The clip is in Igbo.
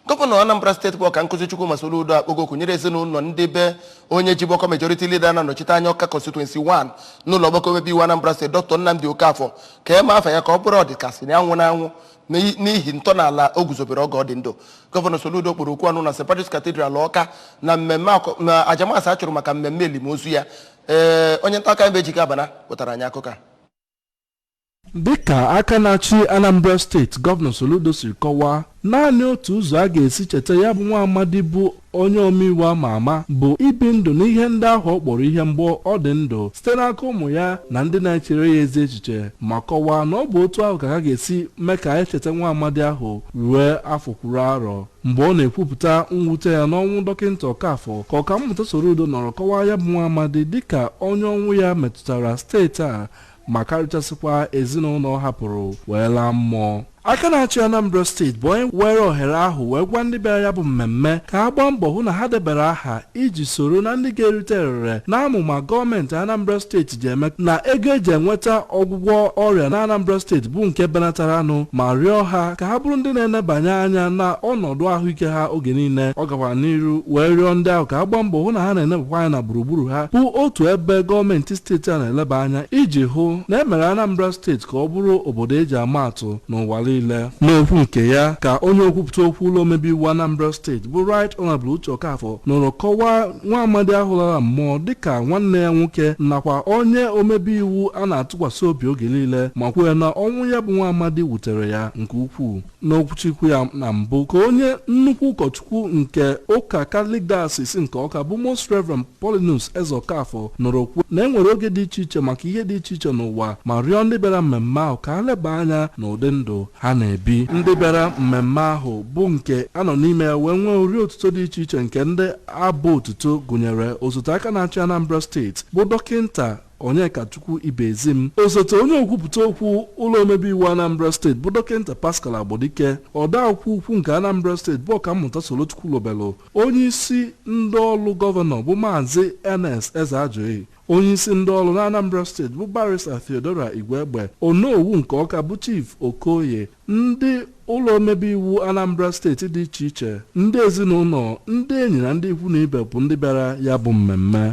Gọvanọ Anambra Steeti bụ Ọkankụzi Chukwuma Soludo akpọgo oku nyere ezinụlọ ndị be onye jibu ọkwa majority leader na-anọchite anya Ọka constituency 1 n'ụlọ ọgbakọ omebe iwu Anambra Steeti, Dr. Nnamdi Okafor, ka eme afa ya ka ọ bụrụ ọdịkasị na anwụ n'anwụ n'ihi ntọala o guzobere oge ọ dị ndụ. Gọvanọ Soludo kpọrọ okwu anụ na St. Patrick's Cathedral, Ọka, na mmemme na aja mass a chụrụ maka mmemme elimozu ya. Ee, onye nta aka mbe Ejike Abana wetara anyị akụkọ a. Dịka aka na-achị Anambra Steeti, Gọvanọ Soludo, siri kọwaa, naanị otu ụzọ a ga-esi cheta ya bụ nwa amadi bụ onye omeiwu ama ama bụ ibi ndụ n'ihe ndị ahụ ọ kpọrọ ihe mgbe ọ dị ndụ site n'aka ụmụ ya na ndị na-echere ya ezi echiche, ma kọwaa na ọ bụ otu ahụ ka ha ga-esi mee ka echeta nwa amadi ahụ ruo afọ kwuru arọ. Mgbe ọ na-ekwupụta mwute ya n'ọnwụ Dọkịta Okafọ, ka Ọkammụta Soludo nọrọ kọwaa ya bụ nwa amadi dịka onye ọnwụ ya metụtara steeti a, ma karịchasịkwa ezinụlọ hapụrụ wee laa mmụọ. Aka na-achị Anambra Steeti bụ onye were ohere ahụ wee gwa ndị bịara ya bụ mmemme ka ha gbaa mbọ hụ na ha debere aha iji soro na ndị ga-erite erere na amụma gọọmenti Anambra Steeti ji eme na ego eji enweta ọgwụgwọ ọrịa na Anambra Steeti bụ nke benatara anụ, ma rịọ ha ka ha bụrụ ndị na-enebanye anya na ọnọdụ ahụike ha oge niile. Ọ gakwara n'iru wee rịọ ndị ahụ ka ha gbaa mbọ hụ na ha na-enebakwa anya na gburugburu ha, bụ otu ebe gọọmenti steeti a na-eleba anya iji hụ na emere Anambra Steeti ka ọ bụrụ obodo eji ama atụ n'ụwa niile. N'okwu nke ya, ka onye okwupụta okwu ụlọ omebe iwu Anambra Steeti bụ Right Honorable Uche Okafor nọrọ kọwaa nwa amadi ahụ lara mmụọ dịka nwanne ya nwoke nakwa onye omebe iwu a na-atụkwasị obi oge niile, ma kwuo na ọnwụ ya bụ nwa amadi wutere ya nke ukwuu. N'okwuchukwu ya na mbụ, ka onye nnukwu ụkọchukwu nke ụka Catholic Diocese nke Ọka bụ Most Reverend Paulinus Eze Okafor nọrọ kwuo na e nwere oge dị iche iche maka ihe dị iche iche n'ụwa, ma rịọ ndị bịara mmemme ahụ ka ha leba anya n'ụdị ndụ ha na-ebi. Ndị bịara mmemme ahụ bụ nke a nọ n'ime ya wee nwee ori otuto dị iche iche nke ndị abụ otuto, gụnyere osote aka na-achị Anambra Steeti bụ Dọkịnta Onyekachukwu Ibezim, osote onye okwupụta okwu ụlọ omebe iwu Anambra Steeti bụ Dọkịnta Pascal Agbodike, odeakwụkwọ ukwu nke Anambra Steeti bụ Ọkammụta Solochukwu Lobelu, onye isi ndị ọrụ gọvanọ bụ Maazị Ns Ezeajụghị, onye isi ndị ọrụ na Anambra Steeti bụ Barrister Theodora Igwegbe, Onowu nke Ọka bụ Chief Okoye, ndị ụlọ omebe iwu Anambra Steeti dị iche iche, ndị ezinụlọ, ndị enyi na ndị ikwu na ibe bụ ndị bịara ya bụ mmemme.